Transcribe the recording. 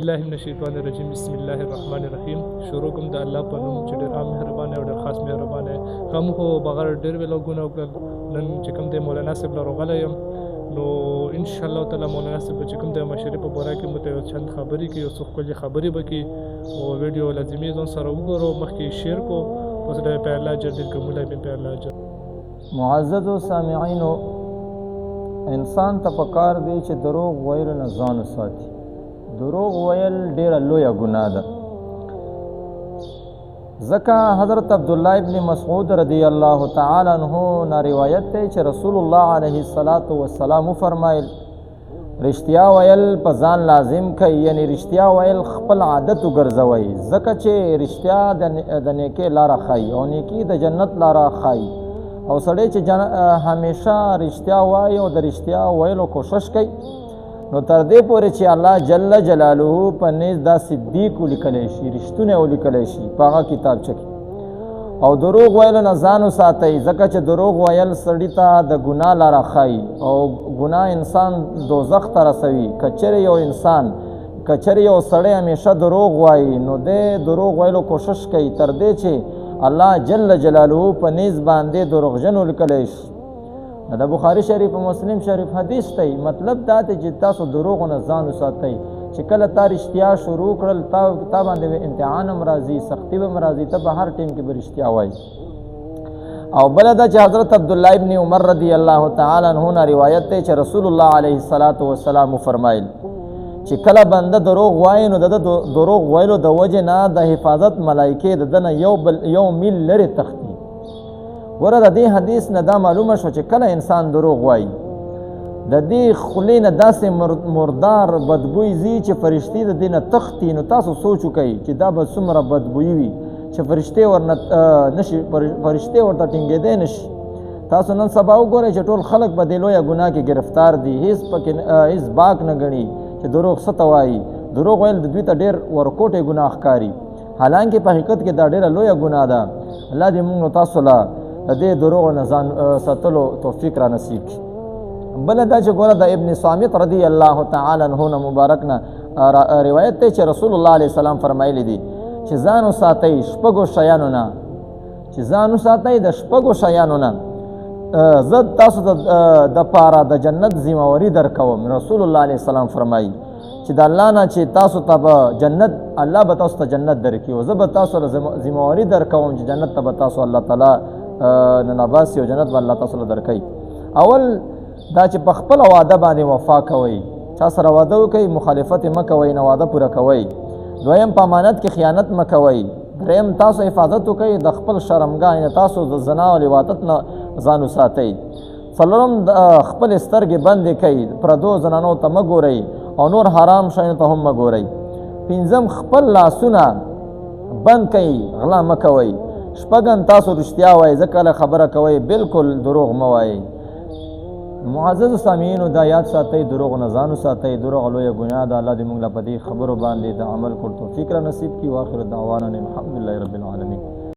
الله من الشیطان الرجیم، بسم الله الرحمن الرحیم۔ شروع کوم د الله په نوم چې ډېر عام مهربان او ډېر خاص مهربان دی۔ کوم خو بغیر ډېر ویلاګونه وکړل، نن چې کوم دی مولانا صاحب له راغلی یم، نو ان شاء الله تعالی مولانا صاحب چې کوم د معاشرې په باره کې مو ته یو چند خبرې کوي، یو څو ښکلې خبرې به کوي، او ویډیو لازمي ځان سره وګورو، مخکې یې شیر کړو۔ اوس د په الله اجر ډېر کومولی بې په الله اجر۔ معززو سامعینو، انسان ته پکار دی چې دروغ ویلو نه ځان وساتي۔ دروغ ویل ډیره لویه ګناه ده، ځکه حضرت عبدالله ابن مسعود رضی الله تعالی عنہ نه روایت دی چې رسول الله علیه الصلاة والسلام وفرمایل، رښتیا ویل په ځان لازم کوي، یعنی رښتیا ویل خپل عادت وګرځوئ، ځکه چې رښتیا د نیکۍ لاره ښایي او نیکي د جنت لاره ښایي، او سړی چې همیشه رښتیا وایي او د رښتیا ویلو کوشش کوي، نو تر دې پورې چې الله جل جلاله په نیز دا صدیق ولیکلی شي، رښتونی ولیکلی شي په هغه کتابچه کې۔ او دروغ ویلو نه ځان وساتئ، ځکه چې دروغ ویل سړي ته د ګناه لاره ښایي او ګناه انسان دوزخ ته رسوي۔ که چېرې یو انسان، که چېرې یو سړی همیشه دروغ وایي، نو دی دروغ ویلو کوشش کوي تر دې چې الله جل جلاله په نیز باندې دروغجن ولیکلی شي۔ د بخاري شریف او مسلم شریف حدیث دی۔ مطلب دا دی چې تاسو دروغو نه ځان وساتئ، چې کله تا رښتیا شروع کړل، تا باندې به امتحان هم راځي، سختي به هم راځي، ته به هر ټیم کې به رښتیا وایي۔ او بله دا چې حضرت عبدالله ابن عمر رضی الله تعالی عنہ نه روایت دی چې رسول الله علیه الصلاة والسلام وفرمایل چې کله بنده دروغ وایي، نو د ده دروغ ویلو د وجې نه د حفاظت ملایکې د ده نه یو میل لرې تښتي۔ ګوره، د دې حدیث نه دا معلومه شوه چې کله انسان دروغ وایي، د دې خولې نه داسې مردار بدبوی ځي چې فرشتې د دې نه تښتي۔ نو تاسو سوچ وکړئ چې دا به څومره بدبویي وي چې فرشتې ورنه نشي، فرشتې ورته ټینګېدی نشي۔ تاسو نن سبا وګورئ چې ټول خلک په دې لویه ګناه کې ګرفتار دي، هیڅ پکې هیڅ باک نه ګڼي چې دروغ څه ته وایي۔ دروغ ویل د دوی ته ډېر ورکوټی ګناه ښکاري، حالانکه په حقیقت کې دا ډېره لویه ګناه ده۔ الله دې موږ تاسو له د دې دروغو نه ځان ساتلو توفیق را نصیب کړي۔ بله دا چې ګوره، د ابن صامت رضی الله تعالی عنه نه مبارک نه روایت دی چې رسول الله علیه السلام فرمایلی دي چې ځان وساتئ شپږو شیانو نه، چې ځان وساتئ د شپږو شیانو نه، زه تاسو د پاره د جنت ذمهواري درکوم۔ رسول الله علیه السلام فرمایي چې د الله نه چې تاسو ته به جنت، الله به تاسو ته جنت درکړي، او زه به تاسو له ذمهواري درکوم چې جنت ته به تاسو الله تعالی ننباسي او جنت به الله تاسو له درکوي۔ اول دا چې په خپله وعده باندې وفا کوئ، چا سره وعده وکئ مخالفت یې مه کوئ، نه وعده پوره کوئ۔ دویم، په امانت کې خیانت مه کوئ۔ دریم، تاسو حفاظت وکئ د خپل شرمګاه، یعنې تاسو د زنا او لواطت نه ځان وساتئ۔ څلورم، خپلې سترګې بندې کړئ، پردو زنانو ته مه ګورئ او نور حرام شیانو ته هم مه ګورئ۔ پنځم، خپل لاسونه بند کړئ، غلا مه کوئ۔ شپږم، تاسو رښتیا وایئ، ځکه کله خبره کوئ بالکل دروغ مه وایئ۔ معززو سامعینو، دا یاد ساتئ، دروغ نه ځان وساتئ، دروغ لویه ګناه ده۔ الله دې موږ له په دې خبرو باندې د عمل کولو توفیق را نصیب کړي۔ واخر دعوانا ان الحمدلله رب العالمین۔